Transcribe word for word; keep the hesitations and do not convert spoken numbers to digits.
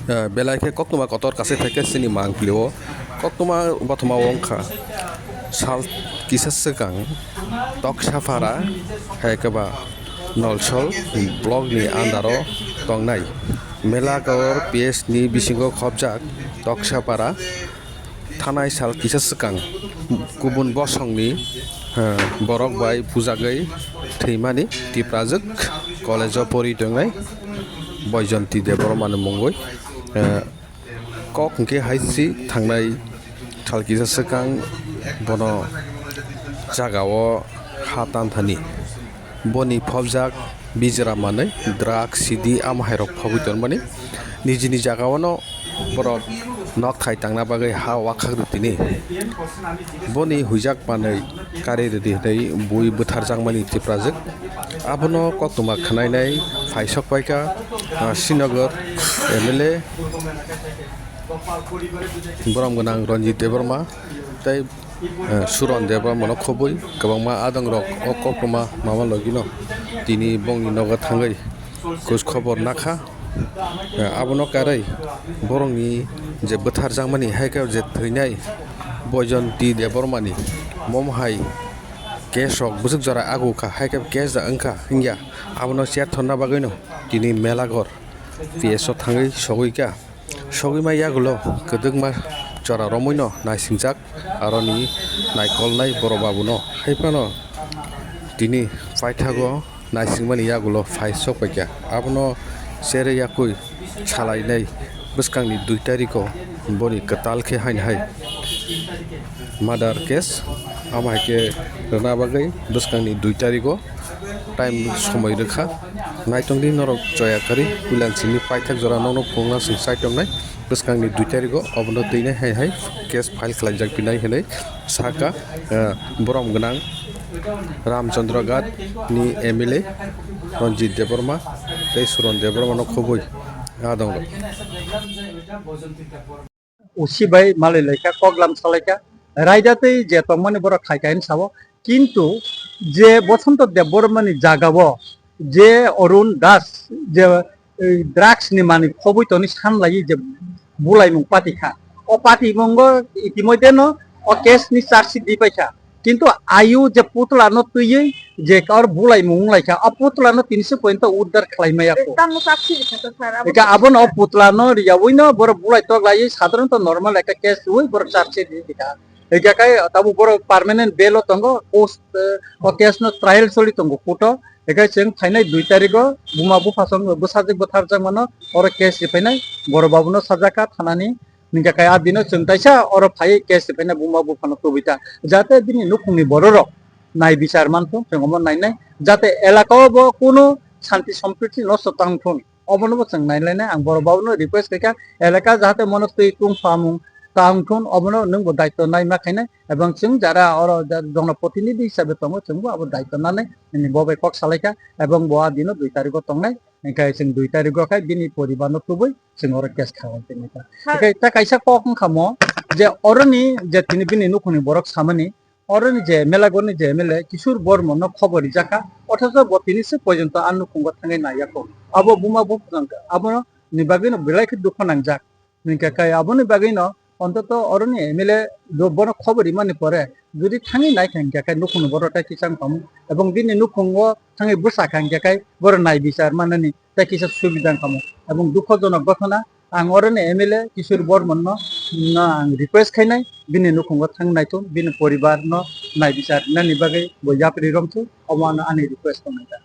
Eh, belai khe koktwma kotor kasai phaikhe chini mangpili o. Koktwma bathoma wngkha sal kisa swkang Toksapara hai khe ba Nolsol block ni under o tongnai Melagor P S ni bisingo khobjak Toksapara thanai sal kisa swkang kubun bosongni, eh, borok bai bujagwi thwimani Tiprajwk college o pori tongnai Boijonti Debbarma ni mungwi, eh, kok hwnkhe hai si thangnai sal kisa swkang bono jaga o ha tanthani. Boni phobjak bijra manwi drugs, sidi, amo hai rok phobwi tonmani. Nijini jaga o no borok nok thai tangna bagwi ha wakhak rw tini. Boni huijak manwi kari rwdi hwnwi bui bwtharjakmani Tiprajwk. Abono koktwma khwnainai phaisok paikha, ah, Srinagar M L A borom gwnang Ranjit Debbarma tei, eh, Suron Debbarmano khobwi kwbangma adongrok o koktwma mama logino tini bongni nogo thangwi khoj khobor nakha. Eh, abono karwi borokni je bwtharjakmani hai khe je thwinai Boijonti Debbarmani mom hai case rok bwswk jora agu kha, hai khe case da wngkha hwnkya abono cherthorna bagwino tini Melagor P S o thangwi sogwi kha. Sogwi ma yagulo kwdwkma chora romwino naisingjak aroni naikolnai borok babuno. Hai phano tini paithago naisingmani yagulo phai sok paikha. Abono chere yakui salainai bwskangni dui tariko boni kwtal khe haino hai murder case. Amo hai khe rwna bagwi bwskangni dui tariko time somoi rwkha. Naitongdi norok choya kari puilansingni paithak jora nokno phunukna sing chai tongnai. Bwskangni dui tariko obono twinai hai hai case file khlaijak pinai hinwi saka, eh, borom gwnang Ramchandra Ghat ni M L A Ranjit Debbarma tei Suron Debbarmano khobwi adongo. Usi bai malai laikha, koklam salaikha, raida tei je tongmani borok khai khai sao, kintu je Bosonto Debbarmani jagao je Arun Das je, eh, drugs ni manwi khobwi toni sanlaiwi je bulaimung pati kha. O patimungo itimodheno o case ni charge sheet di paikha. Kintu ayu je putla no twiwi je kaur bulaimung wnglaikha, o putla no tini se pointo uddar khlai maya kho. Tamo charge sheet kha to sir, abo Eka abono o putla no riyawi no borok bulai tok laiwi sadharanto normal ekta case twiwi borok charge sheet di kha. Eka kai tabo borok permanent bail o tongo, post, eh, o case no trial choli tongo court o. Eka chwng phainai dui tariko buma bupha song bwsajwk bwtharjak mano, oro case ripainai borok babuno sajak kha thanani. Hingkhe kai a dino chwng kaisa oro phaiwi case ripaina buma buphano tubui ta, jate bini nukhungni bororok nai bichar manthung, chwng omo nainai, jate elaka o bo kunu shanti sompriti nosto tangthun, obono bo chwng nailainai. Ang borok babuno request khaikha, elaka jahate mono twi tungphamung tangthun, obono nwng bo daityo naima khainai, ebong chwng jara oro ja-, jonoprotinidhi hisabe tongo, chwng bo abo daityo nanai, nini bo bai kok salaikha, ebong bo a dino dui tariko tongnai, hingkhe chwng dui tariko khai bini poribarno tubui chwng oro case kha tongwi tongkha. Sir. Tei ta kaisa kok wngkha mo je oroni je tini bini nukhungni borok samani, oroni je Melagorni je M L A Kishore Bormonno khobor rijak kha, othocho bo tini se porjonto a nukhungo thangwi naiya kho. Abo buma bupha abono ni bagwino belai khe dukhu nangjak. Hingkhe kai aboni bagwino ontoto oroni M L A do-, bono khobor rimani pore jodi thangwi naikha hingkhe kai nukhungni borok tei kisa wngkhamu, ebong bini nukhungo thangwi bwsa kha hingkhe kai borok nai bichar manani tei kisa subida wngkhamu, ebong dukhojonok gothona. Ang oroni M L A Kishore Bormonno, no ang request khainai, bini nukhungo thang naithung, bini poribarno nai bichar rinani bagwi bo yapri romthung, omo ano ani request tongnai ta.